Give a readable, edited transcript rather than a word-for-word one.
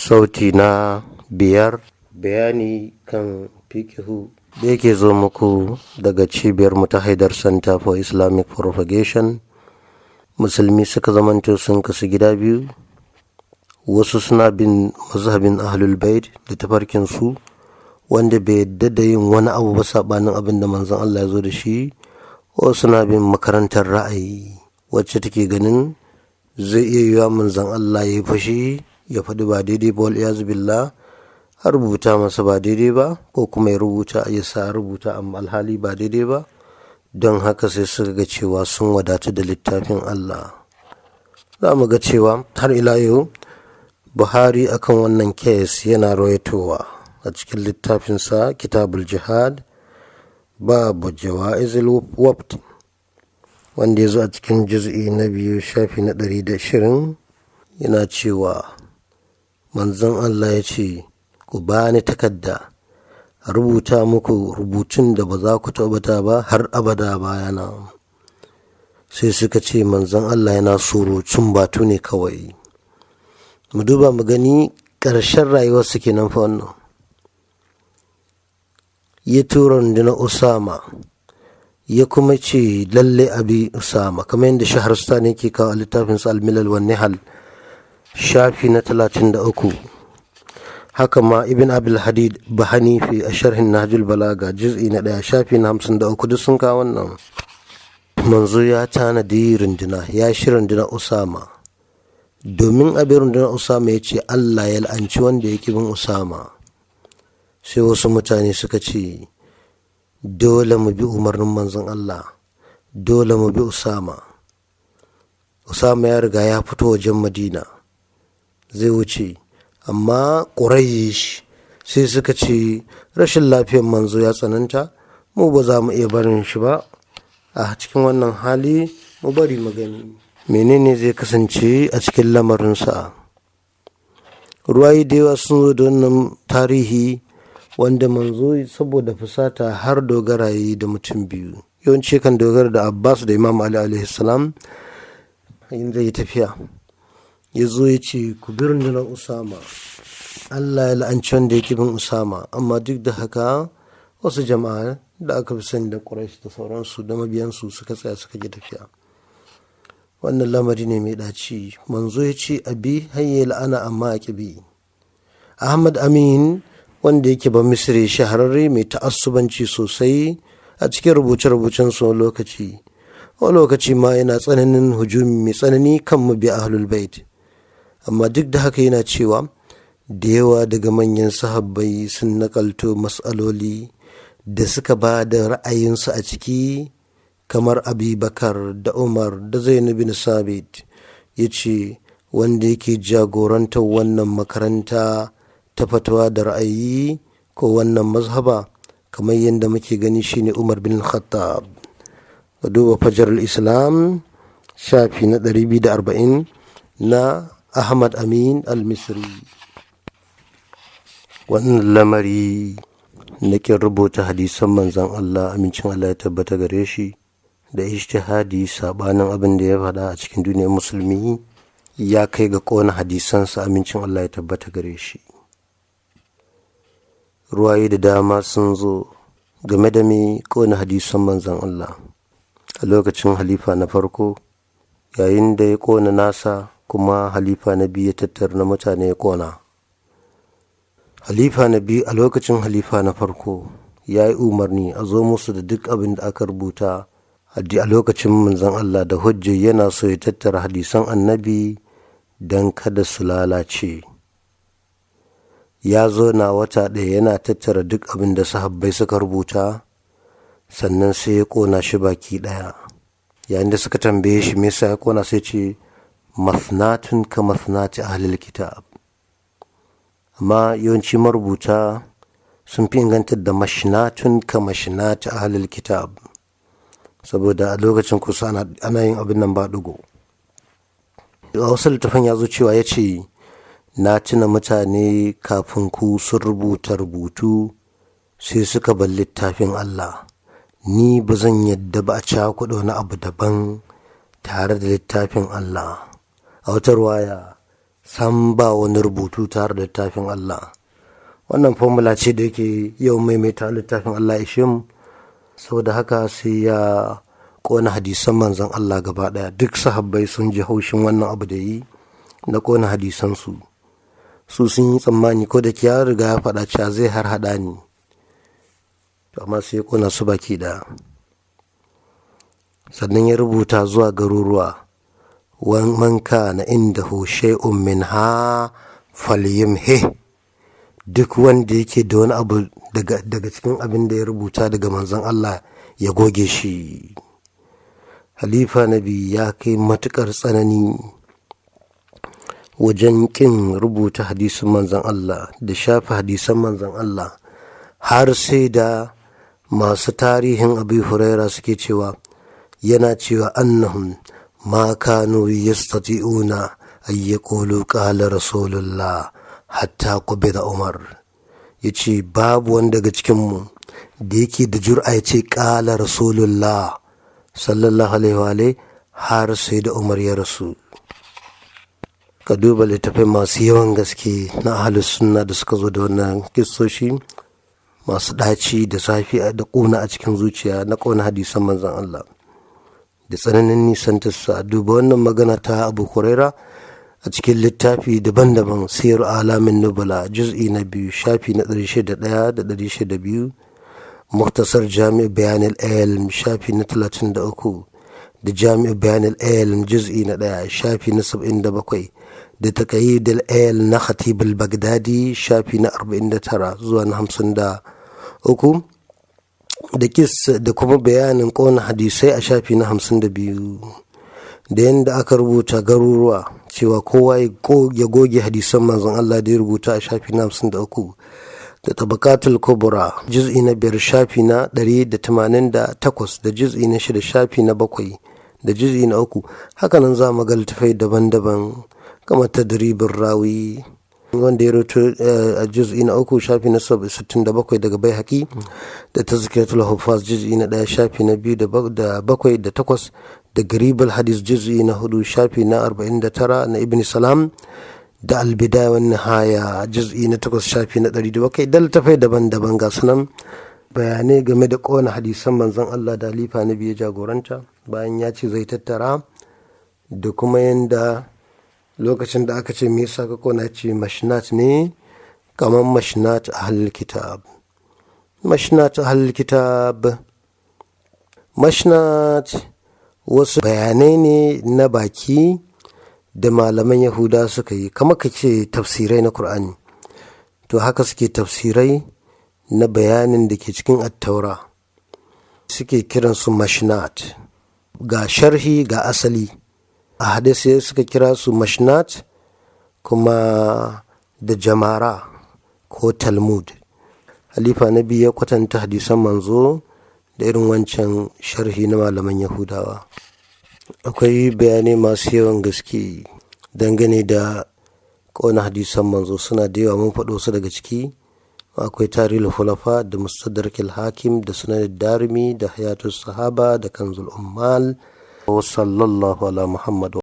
Sauti na biyar, bayani kan fikihu da yake zo muku daga cibiyar mu ta Haidar Center for Islamic Propagation. Musulmi suka zamanto sun kasu gida biyu, wasu suna bin mazhabin Ahlul Bait da tafarkin su, wanda bai yadda da yin wani abu ba saɓanin abin da manzon Allah ya zo da shi, wasu suna bin makarantar ra'ayi wacce take ganin zai iya yiwa manzon Allah ya yi fushi ya faɗi ba daidai ba, wal iyazu billah, a rubuta masa ba daidai ba, ko kuma ya rubuta ya sa rubuta amma alhali ba daidai ba. Don haka sai suka ga cewa sun wadatu da littafin Allah. Za mu ga cewa har ila yau Buhari akan wannan kes yana rawaitowa a cikin littafinsa Kitabul Jihad, babu jawa'izul wabt, wanda ya zo a cikin juz'i na 2 shafi na 120, yana cewa manzon Allah ya ce, ku bani takarda a rubuta muku rubutun da ba za ku tabbata ba har abada bayana. Sai suka ce manzon Allah yana surutun batu ne kawai. Mu duba mu gani ƙarshen rayuwarsu kenan fa wannan. Ya tura rundunar Usama, ya kuma ce lalle abi Usama, kamar yadda Shahrastani ke kawo a littafinsa Al-Milal wa Nihal, shafi na 33. Haka ma Ibn Abil Hadid Bahanifi a sharhin Nahjul Balaga, juz'i na 1 shafi na 53, duk sun kawo wannan. Manzo ya tanadi runduna, ya shi rundunar Usama domin abin rundunar Usama, ya ce Allah ya la'anci wanda ya bin Usama. Sai wasu mutane suka ce dole mu bi umarnin manzon Allah, dole mu bi Usama. Usama ya riga ya fito wajen Madina zai wuce, amma Quraysh sai suka ce rashin lafiyar manzo ya tsananta, mu ba za mu iya barin shi ba a cikin wannan hali, mu bari mu gani menene zai kasance a cikin lamarinsa. Ruwayi da yawa sun zo da wannan tarihi, wanda manzo saboda fusata har dogara yi da mutum biyu, yawanci kan dogara da Abbas da Imam Ali alaihi salam. In zai yi tafiya, ya zo ya ce ku bi rundunar Usama, Allah ya la'anci wanda ya bin Usama. Amma duk da haka wasu jama'a da aka fi sani da Quraysh da sauransu da mabiyansu suka tsaya suka ji tafiya. Wannan lamari ne mai ɗaci. Manzo ya ce abi hayye la'ana amma a ƙibi. Ahmad Amin, wanda yake ba Misri shahararre mai ta'assubanci sosai a cikin rubuce-rubucen su lokaci wani lokaci ma yana tsananin hujumi mai tsanani kan mabiya Ahlul Bait, amma duk da haka yana cewa da yawa daga manyan sahabbai sun nakalto matsaloli da suka ba da ra'ayinsu a ciki, kamar Abubakar da Umar da Zainab bin Sabit. Ya ce wanda yake jagorantar wannan makaranta ta fatawa da ra'ayi ko wannan mazhaba, kamar yadda muke gani, shine Umar bin Khattab. Ka duba Fajar Islam, shafi na 240 na Ahmad Amin al-Misri. Wannan lamari na kin rubuta hadisan manzon Allah, amincin Allah ya tabbata gare shi, da ijtihadi sabanin abin da ya faɗa a cikin duniyar musulmi, ya kai ga ƙona hadisansa, amincin Allah ya tabbata gare shi. Ruwaye da dama sun zo game da mai ƙona hadisan manzon Allah a lokacin halifa na farko, yayin da ya ƙona nasa, kuma halifa na biyu ya tattara na mutane ya ƙona. Halifa na biyu, a lokacin halifa na farko ya yi umarni a zo musu da duk abin da aka rubuta a lokacin manzon Allah, da hujja yana so ya tattara hadisan annabi don kada su lalace. Ya zo na wata ɗaya yana tattara duk abin da sahabbai suka rubuta, sannan sai ya ƙona shi baki ɗaya. Yayin da suka tambaye shi me yasa ya ƙona, sai ce masnatun ka masnati ahlil kitab. Amma yawanci marubuta sun fi ingantar da mashinatun ka mashinati ahlil kitab, saboda a lokacin kusa ana yin abin nan ba ɗigo. A wasu littafan ya zo cewa ya ce na tuna mutane kafin ku sun rubuta rubutu sai suka bar littafin Allah, ni ba zan yadda ba a cakuɗa wani abu daban tare da littafin Allah. A wata ruwaya San ba wani rubutu tare da littafin Allah. Wannan formula ce da yake yau maimaita littafin Allah ishe mu. Saboda haka sai ya kona hadisan manzon Allah gaba daya. Duk sahabbai sun ji haushin wannan abu da yi na kona hadisansu. Su sun yi tsammani ko da ya riga ya faɗa cewa zai har haɗa ni, to amma sai ya kona su baki ɗaya. Sannan ya rubuta zuwa garuruwa, man kana indahu shay'un minha falyumhi, duk wanda yake da wani abu daga cikin abin da ya rubuta daga manzon Allah ya goge shi. Halifa nabi ya kai matukar tsanani wajen kin rubuta hadisin manzon Allah da shafe hadisan manzon Allah, har sai da masu tarihin Abu Huraira suke cewa yana cewa annahum ma kanu yastati'una ay yaqulu qala rasulullah hatta qubida Umar. Yace babu wani daga cikinmu da yake da jur'a ya ce qala rasulullah sallallahu alaihi wa har sai da Umar ya rasu. Ka duba littafai masu yawan gaske na ahlus sunna da suka zo da wannan kissoshi masu ɗaci da zafi da ƙuna a cikin zuciya na ƙona hadisan manzon Allah da tsananin nisan tassa. Duba wannan magana ta Abu Huraira a cikin littafi daban-daban: Siyar Alamin Nubala, juz'i na 2, shafi na 601 da 602; Muktasar Jami'u Bayan Ilm, shafi na 33; da Jami'u Bayan Ilm, juz'i na 1, shafi na 77; da Taqayyid al na Khatib al-Baghdadi, shafi na 49 zuwa na 53; da kis da kuma bayanin kona hadisai a shafi na 52; da yadda aka rubuta garuruwa cewa kowa ya goge hadisan manzon Allah da ya rubuta a shafi na 53; da Tabakatul Kubra, juz'i na 5, shafi na 188; da juz'i na 6, shafi na 7; da juz'i na 3. Hakanan za mu ga littafai daban-daban kamar Tadribin Rawi, wanda ya rubuto a juz'i na 3, shafi na 67 daga Baihaqi; da Tazkiyatul Huffaz, juz'i na 1, shafi na 2 da 7 da 8; da Garibul Hadis, juz'i na 4, shafi na 49 na Ibn Salam; da Albidaya wan Nihaya, juz'i na 8, shafi na 107; da littafai daban-daban ga sunan bayanai game da kona hadisan manzon Allah da halifa na biyu jagoranta bayan ya ce zai tattara, da kuma yanda lokacin da aka ce me yasa ka kona, ce mashnat ne, kamar mashnat ahlul kitab. Mashnat ahlul kitab, mashnat wasu bayanai ne na baki da malaman Yahuda suka yi, kamar ka ce tafsirai na Kur'ani. To haka suke tafsirai na bayanin da ke cikin Attaura, suke kiransu mashnat. Ga sharhi ga asali a hadisi, suka kira su mashnat, kuma da jamara ko Talmud. Halifa na biyu ya kwatanta hadisan manzo da irin wancan sharhi na malaman Yahudawa. Akwai bayanai masu yawan gaske dangane da ƙona hadisan manzo, suna da yawa, mun faɗo su daga ciki. Akwai Tarihin Hulafa, da Mustadrak Hakim, da Sunan Darimi, da Hayatul Sahaba, da Kanzul Ummal. Wa sallallahu ala Muhammad.